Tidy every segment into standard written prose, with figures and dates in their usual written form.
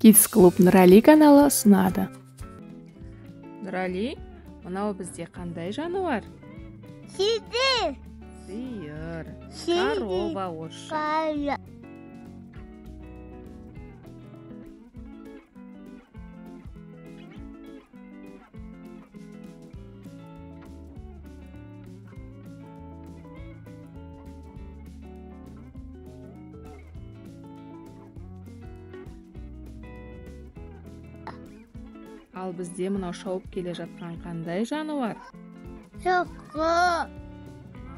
Kids Club Нұрәли каналы ұсынады. Нұрәли, мынау бізде қандай жануар? Сиыр. Сиыр. Корова орысша. Ал бізде мынау шауып келе жатқан қандай жануар? Жылқы.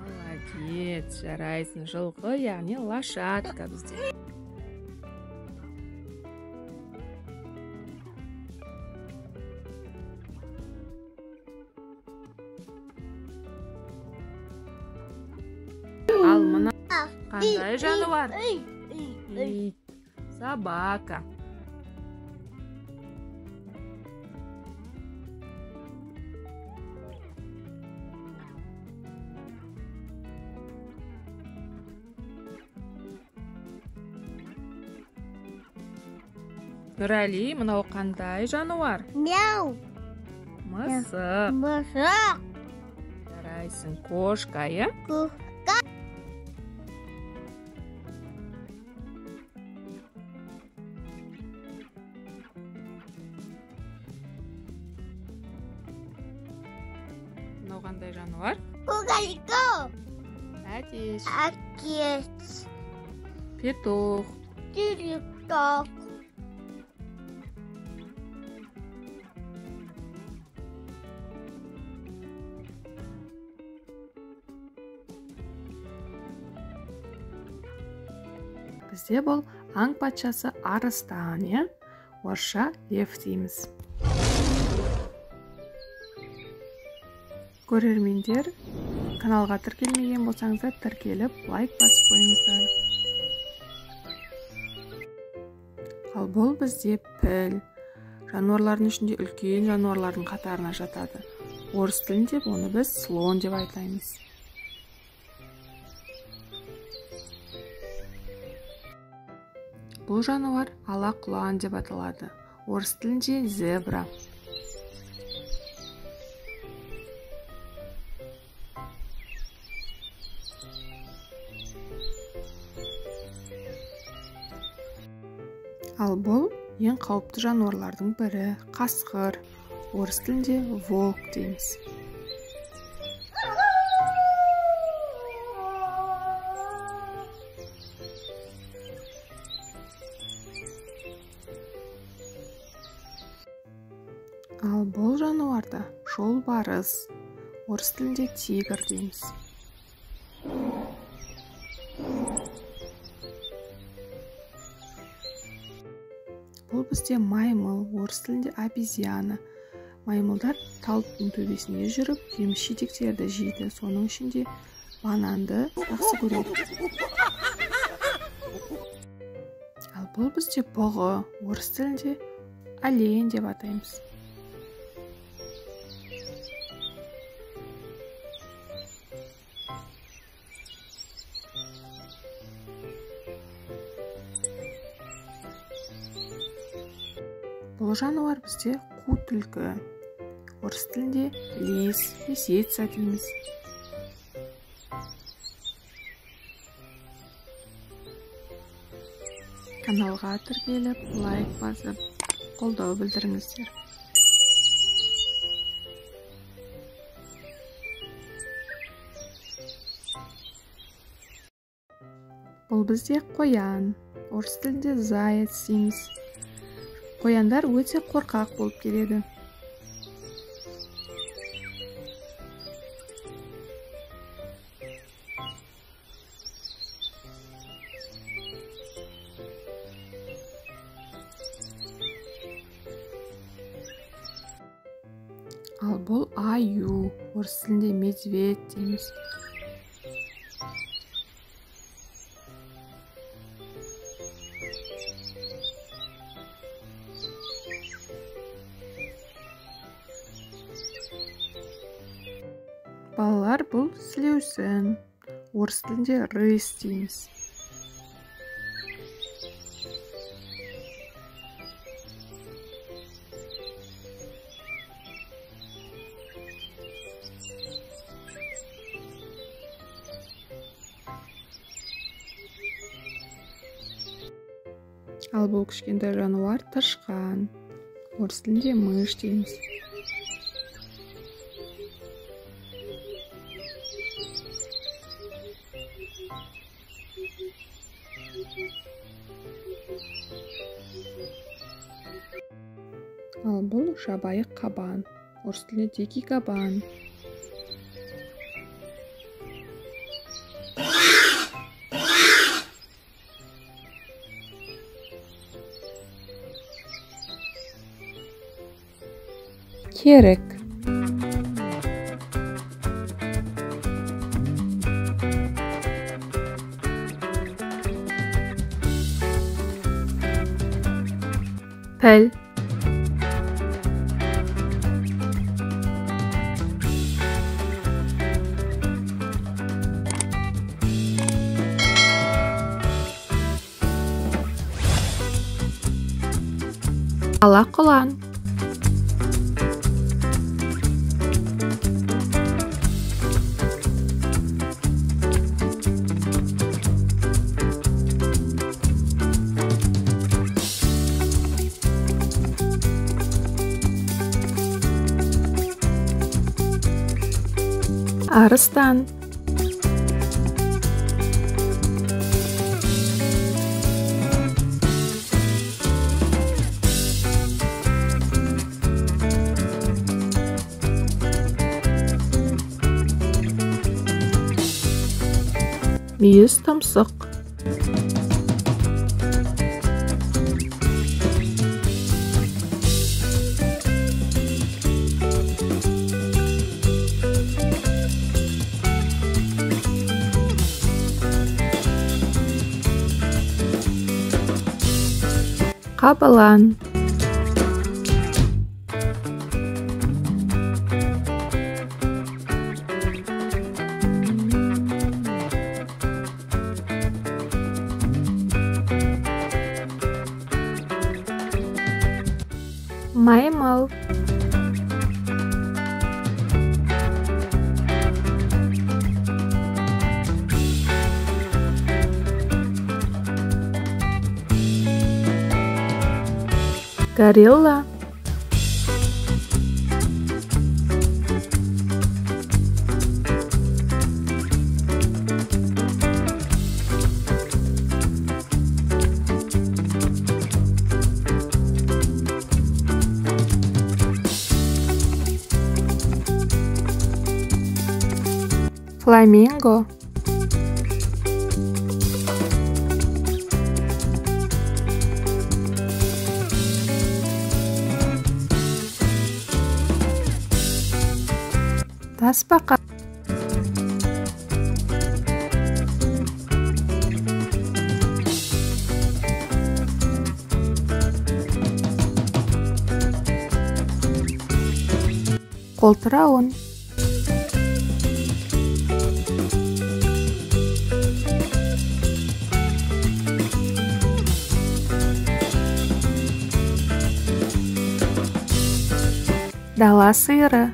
Молодец, жарайсың. Жылқы, яғни лошадка бізде. Ал мына қандай жануар? Ит. Собака. Нұрәли, мынау қандай жануар? Мяу. Мысық. Мысық. Жарайсың, кошка, иә? Кошка. Мынау қандай жануар? Кукареку. Әтеш. Әтеш. Петух. Петух. Бізде бұл аң патшасы арыстан, иә? Орысша лев дейміз. Көрермендер, каналға тіркелмеген болсаңыздар, тіркеліп, лайк басып қойыңыздар. Ал бұл бізде піл. Жануарлардың ішінде үлкен жануарлардың қатарына жатады. Орыс тілінде оны біз слон деп айтаймыз. Бұл жануар ала құлан деп аталады. Орыс тілінде зебра. Ал бұл ең қауіпті жануарлардың бірі қасқыр. Орыс тілінде волк дейміз. Ал бұл жануарды жолбарыс, орыс тілінде тигр дейміз. Бұл бізде маймыл, орыс тілінде обезьяна. Маймылдар талдың төбесінде жүріп, жеміс-жидектерді жейді, соның ішінде бананды жақсы көреді. Ал бұл бізде бұғы, орыс тілінде олень деп атаймыз. Бұл жануар бізде қу түлкі, орыс тілінде лис, лисица дейміз. Каналға тіркеліп, лайк басып, қолдау білдіріңіздер. Бұл бізде қоян, орыс тілінде заяц дейміз. Қояндар өте қорқақ болып келеді. Ал бұл аю, орыс тілінде медведь дейміз. Балалар, бұл сілеусін, орыс тілінде рысь дейміз. Ал бұл кішкентай жануар тышқан. Орыс тілінде мышь дейміз. Ал бұл жабайы қабан. Орыс тілінде дикий кабан. Керік. Піл. Ала құлан. Арыстан. Мүйіз тұмсық. Қабылан. Маймыл. Горилла. Фламинго. Тасбақа. Қолтырауын. Дала сиыры.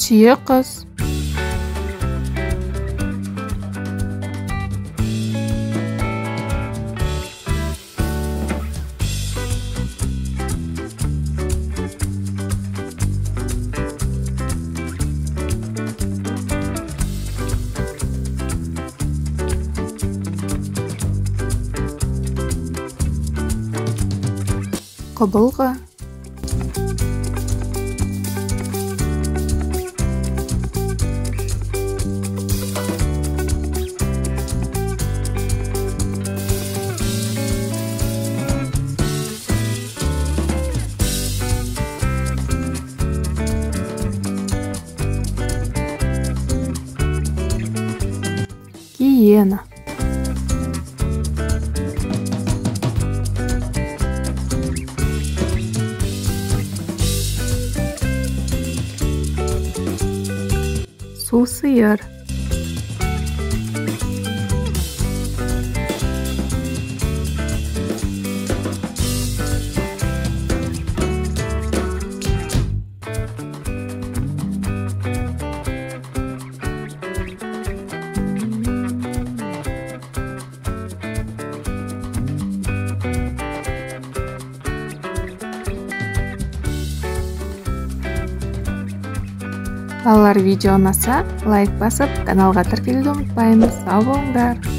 Түйе құс. Құбылға. Гиена. Су сиыр. Балалар, видео ұнаса, лайк басып, каналға тіркелуді ұмытпаймыз. Сау болыңдар!